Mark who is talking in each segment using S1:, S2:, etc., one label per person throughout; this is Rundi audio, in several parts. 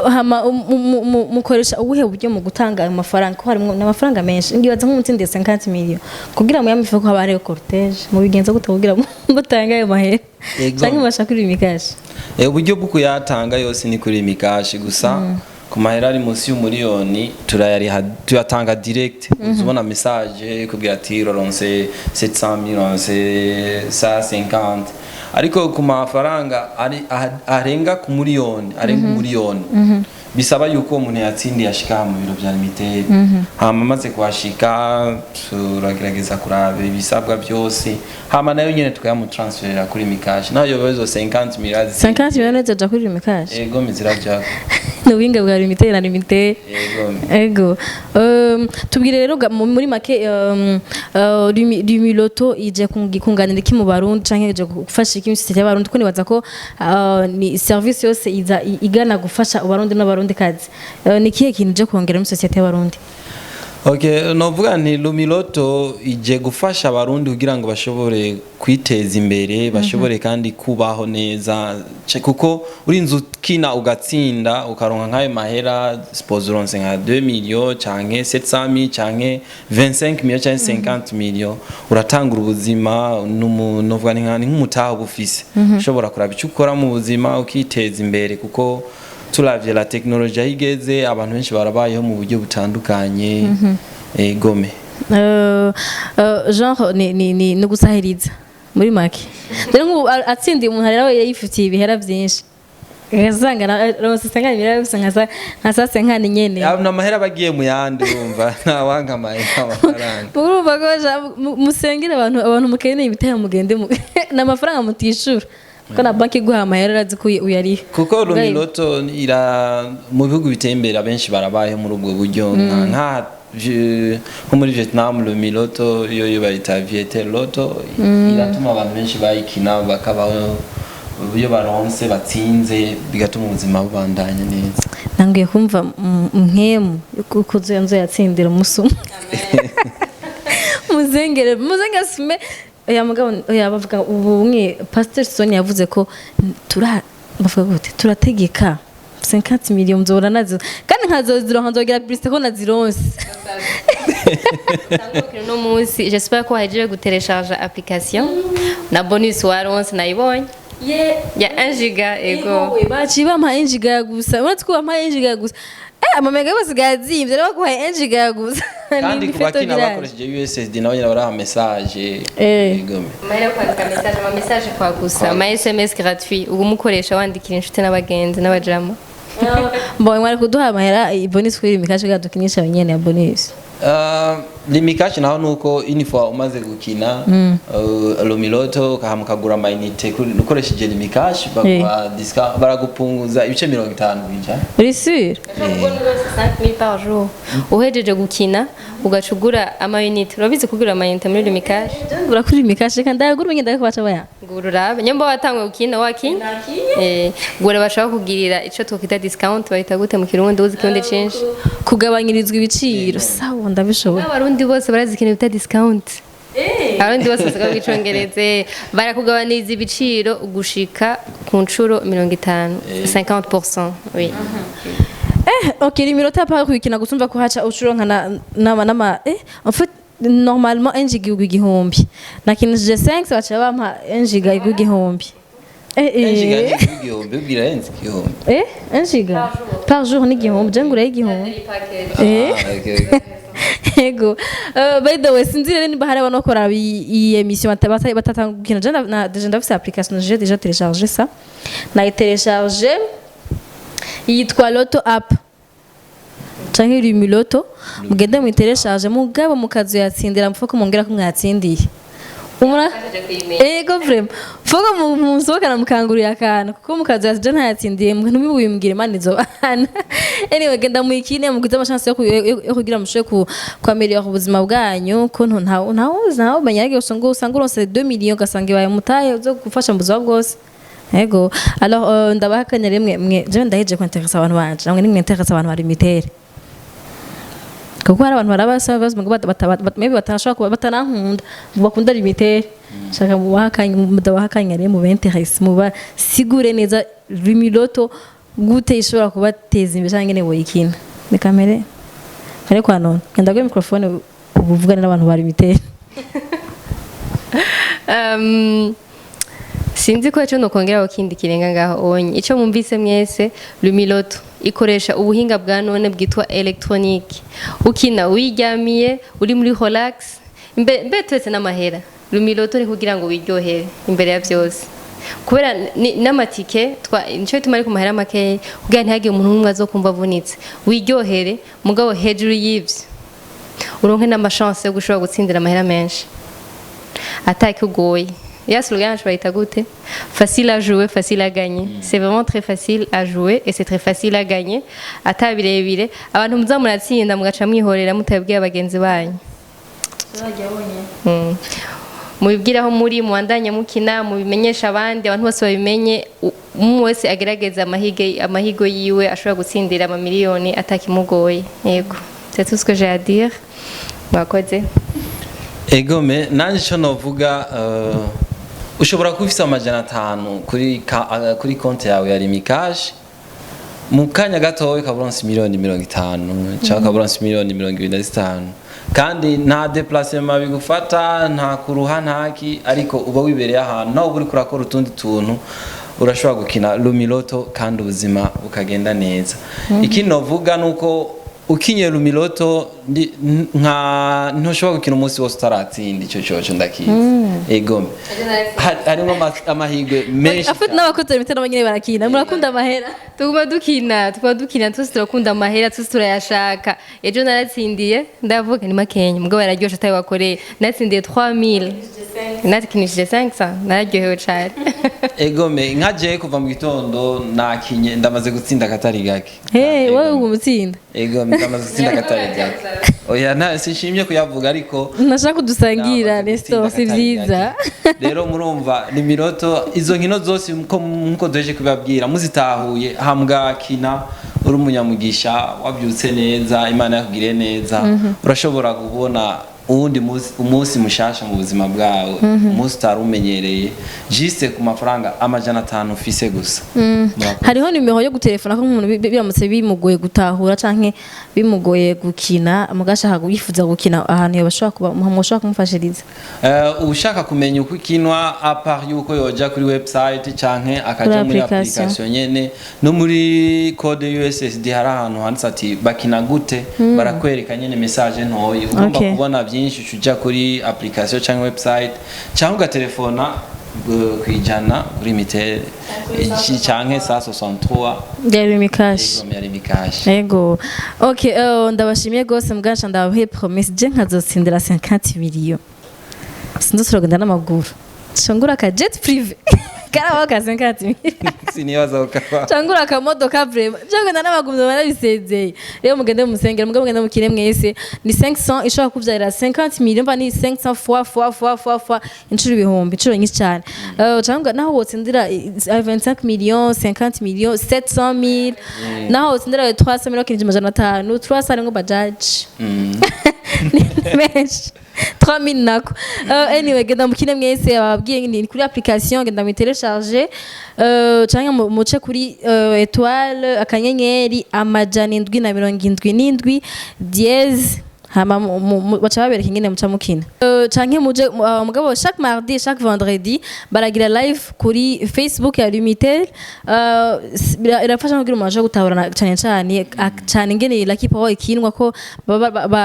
S1: Hama mukoresha ubuhe buryo mu gutanga ayo mafaranga, ko harimo n'amafaranga menshi? Ngibaza nk'umutsindiye 50 millions, kugira ngo ko haba hariho cortège, mubigenza gute kugira ngo mutange ayo mahera?
S2: Ego.
S1: Canke mubasha kuri Lumicash?
S2: Uburyo bwo kuyatanga yose ni kuri Lumicash gusa. Ku mahera ari munsi y'umuriyoni turayariha, tuyatanga direct. Uzubona message kugira ati uronse 700, uronse 150, ariko ku mafaranga ari arenga ku muriyoni, arenga umuriyoni, bisaba yuko uwo muntu yatsindiye ashika mu biro vya Lumitel. Hama amaze kuhashika, turagerageza kuraba ibisabwa byose, hama nayo nyene tukayamutransferera kuri Lumicash, nayo yoba 50 millions.
S1: 50 millions zija kuri Lumicash?
S2: Ego, zirajako.
S1: Ni ubuhinga bwa Lumitel na Lumitel.
S2: Ego.
S1: Ego. Tubwire rero muri make, Lumiloto ije kunganira iki mu Barundi, canke ije gufasha iki mu y'Abarundi? Ko nibaza ko ni service yose iza igana gufasha Abarundi n'Abarundi kazi. Ni kihe kintu ije kongera muri société y'Abarundi?
S2: Okay, novuga nti Lumiloto ije gufasha Abarundi kugira ngo bashobore kwiteza imbere, bashobore kandi kubaho neza. Kuko urinze ukina ugatsinda, ukaronka nk'ayo mahera, suppose uronse nka 2 millions canke 700 mille canke 25 millions canke 50 millions, uratangura ubuzima. Novuga ni nk'umutahe uba ufise, ushobora kuraba icyo ukora mu buzima, ukiteza imbere, kuko turavye la technologie aho igeze, abantu benshi barabayeho mu buryo butandukanye. Gome.
S1: Genre ni gusahiriza muri make. Rero nk'ubu atsindiye umuntu rero yifitiye ibihera byinshi, ugasanga ronse sengana ibihera bisa nka sa senkani nyene.
S2: Ni amahera aba agiye mu yandi, urumva ntawanga amafaranga.
S1: Urumva ko musengere abantu mukeneye ibitaro, mugende ni amafaranga mutishura, kuko na banki iguha amahera urazi ko uyariha.
S2: Kuko Lumiloto ira mu bihugu biteye imbere, abenshi barabayeho muri ubwo buryo, nko muri Vietnam. Lumiloto yo bayita Viettel Lotto, iratuma abantu benshi bayikina bakabaho iyo baronse batsinze, bigatuma ubuzima bubandanya neza.
S1: Nangiye kumva nkemu yuko nzo yatsindira umunsi umwe. Muzengere, muzengere sume. Oya mugabo, oya, bavuga ubumwe. Pastor Sonia yavuze ko tura bavuga gute, turategeka 50 millions nzobona nazo, kandi nkazozironka, nzogira publicité ko nazironse.
S3: Uno munsi j'espère ko wahejeje gutélécharger application, na bonus waronse nayibonye ya 1 giga, ego.
S1: Baciye bampa 1 giga gusa. Uretse ko bampaye 1 giga gusa, amamega yose gazimvye, rero baguhaye 1 giga gusa.
S2: Kandi
S1: Ni
S2: ku bakina
S1: village.
S2: bakoresheje USSD, nabo nyine baraha message. Igome.
S3: Amahera yo kwandika message, ama message kwa gusa, ama SMS gratuit ubu umukoresha wandikira inshuti n'abagenzi n'abajama.
S1: Mbonye mwari kuduha amahera bonus kuri Lumicash, dukinisha nyene ya bonus.
S2: Lumicash naho nuko une fois umaze gukina Lumiloto, ukahama ukagura amayinite ukoresheje Lumicash, baguha discount, baragupunguza ibice 50%.
S1: Uri sûr?
S3: 5000 par jour. Uhejeje gukina ugaca ugura amayinite. Urabizi kugura amayinite muri Lumicash?
S1: Ngura kuri Lumicash, reka ndayagura umenye ndako baca baya.
S3: Gura urabe nyamba watanguye gukina, wakinye, gura, bashaka kugirira ico twokwita discount. Bahita gute mu Kirundi? Uzi Kirundi cinshi.
S1: Kugabanyirizwa ibiciro, sawa, ndabishoboye.
S3: Abarundi bose barazi ikintu bita discount. Abarundi bose basigaye bw'icongereze, barakugabaniriza ibiciro gushika ku nshuro 50, 50%, oui.
S1: Ok, Lumiloto apa kuyikina gusa, umva ko haca ucuronka na nama nama. En fait, normalement 1 giga igurwa 1000, nakinishije 5, baca bampa 1 giga igurwa 1000.
S2: 1 giga ni 1000, ubwira yenze 1000.
S1: 1 giga par jour ni 1000, je ngura 1000.
S2: Ah, okay.
S1: Ego. By the way, sinzi rero niba hari abantu bakora iyi émission batatanga gukina. Je déjà ndafise application, j'ai déjà téléchargé ça, nayitéléchargé, yitwa Lotto app canke Lumiloto. Mugende muyitelecharge, mugabo mukazoyatsindira mupfa ko mwongera ko mwatsindiye. Umura ego, vraiment fogo musohokana mukangurira akantu, kuko mukazoya ntayatsindiye ntimubimbwire. Imana izobana. Anyway, genda muyikine, mugize amachance yo kugira mushobore kwameliora ubuzima bwanyu, ko ntawuzi, ntawumenya, ariko usanga uronse 2 millions, ugasanga ibaye mutahe uzo gufasha mu buzima bwose. Ego, alors ndabaha akanya rimwe mwe. Jewe ndahejeje kwinteresa abantu banje, namwe nimwe interesa abantu bari mitere, kuko hari abantu barabasaba ibibazo ngo maybe batashobora kuba batanankunda, bakunda Lumitel. Shaka mubaha akanya, mudabaha akanya rero mubenterese, mubasigure neza Lumiloto. Gute ishobora kubateza imbere cyangwa ingene boyikina? Reka mbere kwa none ngenda guha microphone, ubuvugane n'abantu ba Lumitel.
S3: Sinzi ko ico nokongeraho kindi kirenga ngaho onye ico mumvise mwese. Lumiloto ikoresha ubuhinga bwa none bwitwa électronique. Ukina wiryamiye, uri muri relax, mbe twese n'amahera. Lumiloto ni kugira ngo wiryohere imbere ya byose, kubera n'amatike nico gituma ari ku mahera makeya, kugira ntihagire umuntu n'umwe azokumva avunitse. Wiryohere, mugabo hejuru y'ivyo uronke n'amachance yo gushobora gutsindira amahera menshi atakikugoye. Ya slogan yacu bayita gute? Facile à jouer, facile à gagner. C'est vraiment très facile à jouer et c'est très facile à gagner. Ata birebire, abantu muza muratsinda mugaca mwihorera mutabwiye abagenzi banyu. Mubibwire aho muri, mubandanye mukina, mubimenyesha abandi, abantu bose babimenye. Umwe wese agerageza amahigo yiwe, ashobora gutsindira amamiliyoni atakimugoye. Yego, c'est tout ce que j'ai à dire. Mwakoze.
S2: Egome, nanje ico novuga, ushobora kuba ufise 500 kuri konti yawe ya Lumicash, mu kanya gatoya ukaba uronse miliyoni 50 cyangwa ukaba uronse miliyoni 25, kandi nta déplacement bigufata, nta kuruha, ntaki, ariko uba wibereye ahantu nawe uba uriko urakora utundi tuntu, urashobora gukina Lumiloto kandi ubuzima bukagenda neza. Ikindi novuga nuko ukinye Lumiloto nka ntushobora gukina umunsi wose utaratsinda. Ico coco ndakizi. Egome, harimo amahirwe menshi.
S1: Afite n'abakozi ba nabo nyine barakina. Murakunda amahera.
S3: Tuguma dukina, twese turakunda amahera, twese turayashaka. Ejo naratsindiye, ndavuga ni makenya, mugabo yararyoshe atayo wakoreye. Natsindiye 3000, nakinishije 500, nararyohewe cane.
S2: Egome, nka jewe kuva mu gitondo nakinye, ndamaze gutsinda akatari gake.
S1: Hey, wowe ugumutsinda?
S2: Egome, ndamaze gutsinda akatari gake. Oya, nta sinshimye kuyavuga, ariko
S1: ntashaka kudusangira.
S2: ndamaze
S1: Nestor,
S2: gutsinda
S1: si
S2: akatari
S1: vyiza.
S2: gake. Rero murumva Lumiloto, izo nkino zose nkuko duheje kubabwira, muzitahuye, hambwakina uri umunyamugisha, wabyutse neza, Imana yakugiriye neza, urashobora kubona uwundi munsi, umunsi mushasha mu buzima bwawe, umunsi utari umenyereye, juste ku mafaranga 500 ufise gusa. Murakoze.
S1: Hariho nimero yo gutelefona ko umuntu biramutse bimugoye gutahura canke bimugoye gukina, mugashaka yifuza gukina, ahantu bashobora kuba mushobora kumufashiriza?
S2: Ushaka kumenya uko ikinwa, à part yuko yoja kuri website canke akaja
S1: Kuri
S2: muri
S1: application.
S2: application nyene, no muri code USSD hari ahantu handitse ati "bakina gute", barakwereka nyene message ntoyi. Ugomba kubona byinshi, uja kuri application canke website, cyangwa ugatelefona kwijana kuri Lumitel canke 163.
S1: Ya Lumicash.
S2: Ego, ya Lumicash.
S1: Ego, okay. Ndabashimiye gose. Mugasha ndabahe promesse, je nkazotsindira 50 millions, sinzosubira kugenda n'amaguru, cangura ka jet privé karabaho ka 50 millions.
S2: Sinibaza ukaba.
S1: Cangura akamodoka vraiment, cangura n'amaguru, barabisezeye. Rero mugende musengera, mugende, mugende mukire mwese. Ni 500 ishobora kuvyarira 50 millions, mba ni 500 fois fois fois fois fois, inshuro ibihumbi, inshuro nyinshi cyane. Cangwa naho wotsindira 25 millions, 50 millions, 700 mille, naho wotsindira 300 millions, kinji 500, 300 ngo bajaji ni menshi, 3000 nako. Anyway, genda mukine mwese. Ababwiye ni kuri application, genda mutélécharger, canke muce kuri étoile *777# hama baca babereka ingene muca mukina. Canke muje mugabo chaque mardi, chaque vendredi baragira live kuri Facebook ya Lumitel. Irafasha kugira umuntu ashobore gutahura cane cane cane ingene Lucky Power ikinwa, ko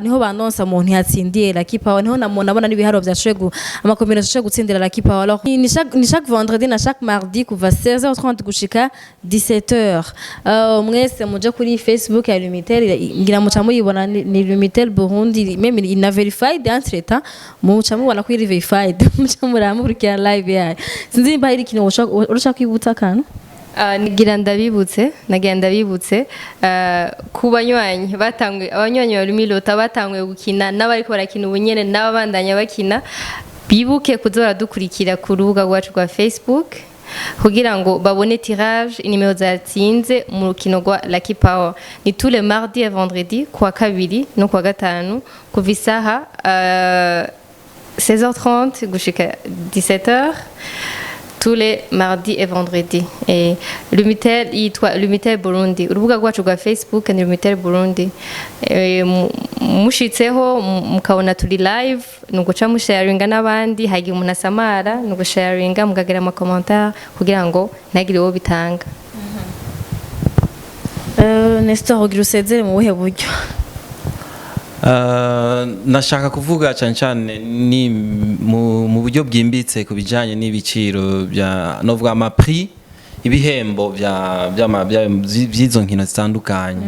S1: niho banonsa umuntu yatsindiye Lucky Power, niho namuntu abona n'ibiharuro vyashoboye amakombinaison ashoboye gutsindira Lucky Power. Alors ni chaque vendredi na chaque mardi kuva 16h30 gushika 17h. Mwese muje kuri Facebook ya Lumitel, ngira muca muyibona, ni Lumitel Burundi, même ina verified. Entre temps muca mubona ko iri verified, muca muramukurikira live yayo. Sinzi nimba hari ikintu urashaka kwibutsa akantu.
S3: Nagira ndabibutse ku banywanyi batanguye, abanywanyi ba Lumilota batanguye gukina, n'abariko barakina ubu nyene, n'ababandanya bakina, bibuke kuza baradukurikira ku rubuga rwacu rwa Facebook kugira ngo babone tirage inimero zatsinze mu rukino rwa Lucky Power. Ni tous les mardis et vendredi, kuwa kabiri no kuwa gatanu, kuva isaha 16h30 gushika 17h. Tous les mardis et vendredis. Et Lumitel yitwa Lumitel Burundi. Urubuga rwacu rwa Facebook ni Lumitel Burundi. Mushitseho mukabona turi live, ni uguca musharinga n'abandi. Hagiye umuntu asamara, ni ugusharinga mukagira ama commentaire kugira ngo ntagire uwo bitanga.
S1: Nestor, ugira usezere mu buhe buryo?
S2: Nashaka kuvuga cyane cyane ni mu buryo bwimbitse ku bijyanye n'ibiciro bya, novuga ama prix, ibihembo bya by'izo nkino zitandukanye.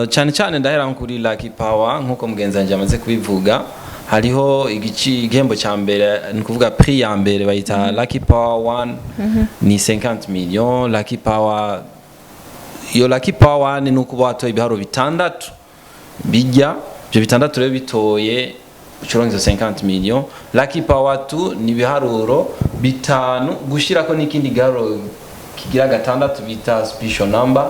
S2: Cyane cyane ndahera nko kuri Lucky Power. Nk'uko mugenzi wanjye amaze kubivuga, hariho igihembo cya mbere, ni ukuvuga prix ya mbere bayita Lucky Power 1, ni 50 millions. Lucky Power, iyo Lucky Power 1 ni ukuba watoye ibiharuro bitandatu bijya, ibyo bitandatu rero bitoye ucuronka izo 50 millions. Lucky Power 2 ni ibiharuro bitanu gushirako n'ikindi giharuro kigira gatandatu bita special number,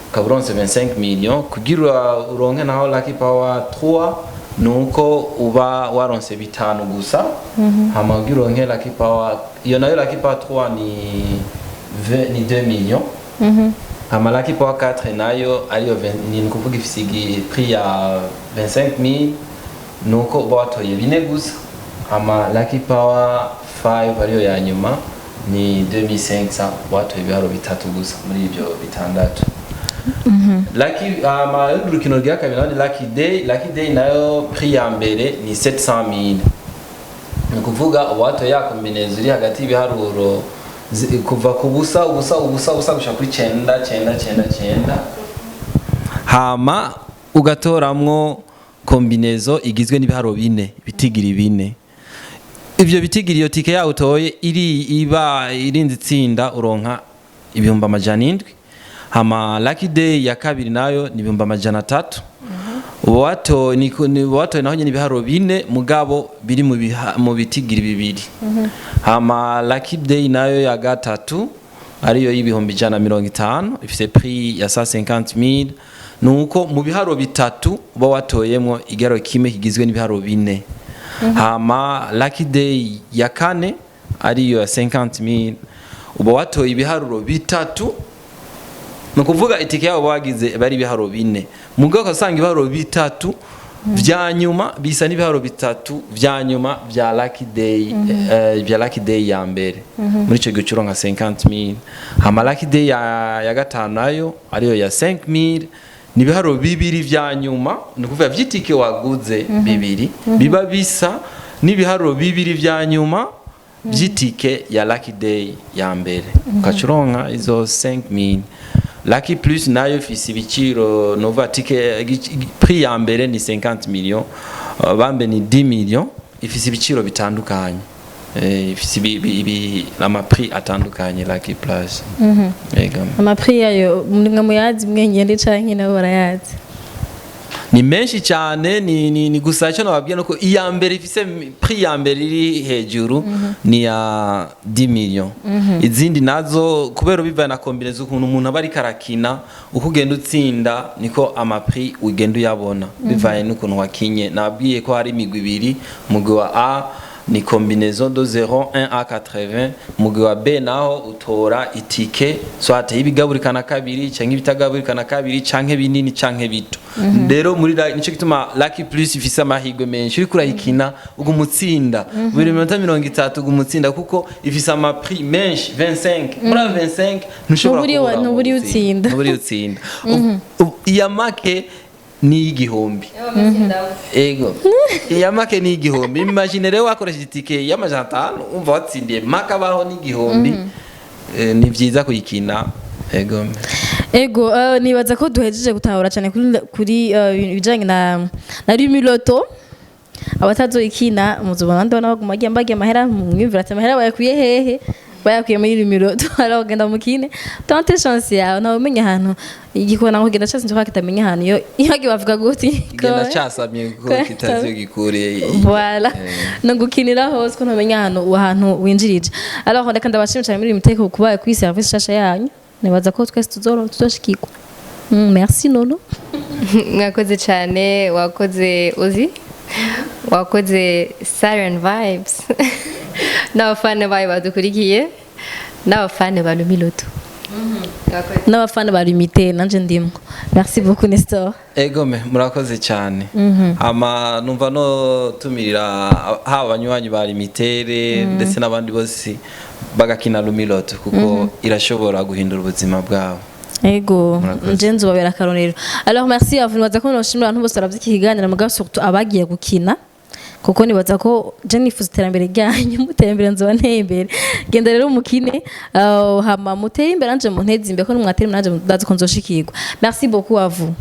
S2: ukaba uronse 25 millions. Kugira uronke naho Lucky Power 3 nuko uba waronse bitanu gusa. Hama kugira uronke Lucky Power, iyo nayo Lucky Power 3 ni 20, ni 2 millions. Hama Lucky Power 4 nayo ariyo ni ukuvuga ifise prix ya 25,000, nuko uba watoye bine gusa. Hama Lucky Power 5 ariyo ya nyuma ni 2500, watoye ibiharuro bitatu gusa muri ibyo bitandatu. Lucky, hama urukino rwa kabiri naho ni Lucky Day. Lucky Day nayo prix ya mbere ni 700,000, ni ukuvuga uwatoye ya combinaison iri hagati y'ibiharuro kuva ku busa, ubusa, ubusa, ubusa gushika kuri cenda, cenda, cenda, cenda, hama ugatoramwo combinaison igizwe n'ibiharuro bine, ibitigiri bine. Ivyo bitigiri, iyo tike yawe utoye iri iba irinze itsinda, uronka 700,000. Hama Lucky Day ya kabiri nayo ni 300,000. Uba watoye uba watoye naho nyene ibiharuro bine, mugabo biri mu bitigiri bibiri. Hama Lucky Day nayo ya gatatu ariyo y'150,000, ifise prix ya 150,000, nuko mu biharuro bitatu uba watoyemwo igiharuro kimwe kigizwe n'ibiharuro bine. Hama Lucky Day ya kane ariyo ya 50,000, uba watoye ibiharuro bitatu, ni ukuvuga itike yabo bagize bari ibiharuro bine, mugabo ugasanga ibiharuro bitatu vya nyuma bisa n'ibiharuro bitatu vya nyuma vya Lucky Day, vya Lucky Day ya mbere. Muri ico gihe ucuronka 50,000. Hama Lucky Day ya gatanu nayo ariyo ya 5000, ni ibiharuro bibiri vya nyuma, ni ukuvuga vy'itike waguze bibiri biba bisa n'ibiharuro bibiri vya nyuma vy'itike ya Lucky Day ya mbere, ukaca uronka izo 5000. Lucky Plus nayo ifise ibiciro, nova tike prix ya mbere ni 50 millions, bambe ni 10 millions. Ifise ibiciro bitandukanye, ifise ama prix atandukanye Lucky Plus. Ega.
S1: Ama prix yayo mwe muyazi mwenyene canke nabo barayazi?
S2: Ni menshi cyane. Ni gusa icyo nababwiye nuko iya mbere ifise prix ya mbere iri hejuru ni ya 10 millions. Izindi nazo kubera bivana na combinaison, ukuntu umuntu aba ariko arakina, uko ugenda utsinda niko ama prix ugenda uyabona, bivanye n'ukuntu wakinye. Nababwiye ko hari imigwi ibiri: umugwi wa A ni combinaison de 0 1 à 80, umugwi wa B naho utora itike soit y'ibigaburikana kabiri canke ibitagaburikana kabiri canke binini canke bito. Rero muri nico gituma Lucky Plus ifise amahirwe menshi. Uriko urayikina uguma utsinda buri minota 30, uguma utsinda kuko ifise ama prix menshi, 25. Muri ayo 25 ntushobora kubura
S1: Ntuburi utsinda.
S2: Ntuburi utsinda. Iya make ni igihumbi. Ego, iya make ni igihumbi. Imagine rero wakoresheje itike y'500, umva watsindiye make abaho n'igihumbi. Ni vyiza kuyikina. Ego.
S1: Ego, nibaza ko duhejeje gutahura cyane kuri ibijanye na Lumiloto. Abatazoyikina muzobona abandi bana baguma bagiye bagiye amahera, mwiyumvira ati amahera bayakuye hehe? Bayakuye muri Lumiloto. Alors genda mukine, tente chance yawe, ntawe umenya ahantu igikona ngo genda case nje kitamenya ahantu iyo iyo bavuga guti.
S2: Genda casamye kuko kitazi iyo gikuriye.
S1: Voilà, no gukinira hose ko ntamenya ahantu winjirije. Alors reka ndabashimira cyane muri miteko kubaye kuri service shasha yanyu. Nibaza ko twese tuzoshikirwa. Merci Nono.
S3: Mwakoze cyane. Wakoze uzi, wakoze Siren Vibes. N'abafana bayo badukurikiye, n'abafana ba Lumiloto.
S1: N'abafana ba Lumitel, nanje ndimwo. Merci beaucoup, Nestor.
S2: Egome, murakoze cyane. Ama numva no tumirira haba abanywanyi ba Lumitel ndetse n'abandi bose bagakina Lumiloto, kuko irashobora guhindura ubuzima bwabo.
S1: Ego.
S2: Murakoze.
S1: Nje nzobabera akarorero. Alors, merci à vous. Nibaza ko noshimira abantu bose baravye iki kiganiro, mugabo surtout abagiye gukina, kuko nibaza ko je nifuza iterambere ryanyu. Muteye imbere, nzoba nteye imbere. Genda rero mukine, hama mutere imbere, nanje munteze imbere, ko nimwatera imbere nanje ndazi ko nzoshikirwa. Merci beaucoup à vous.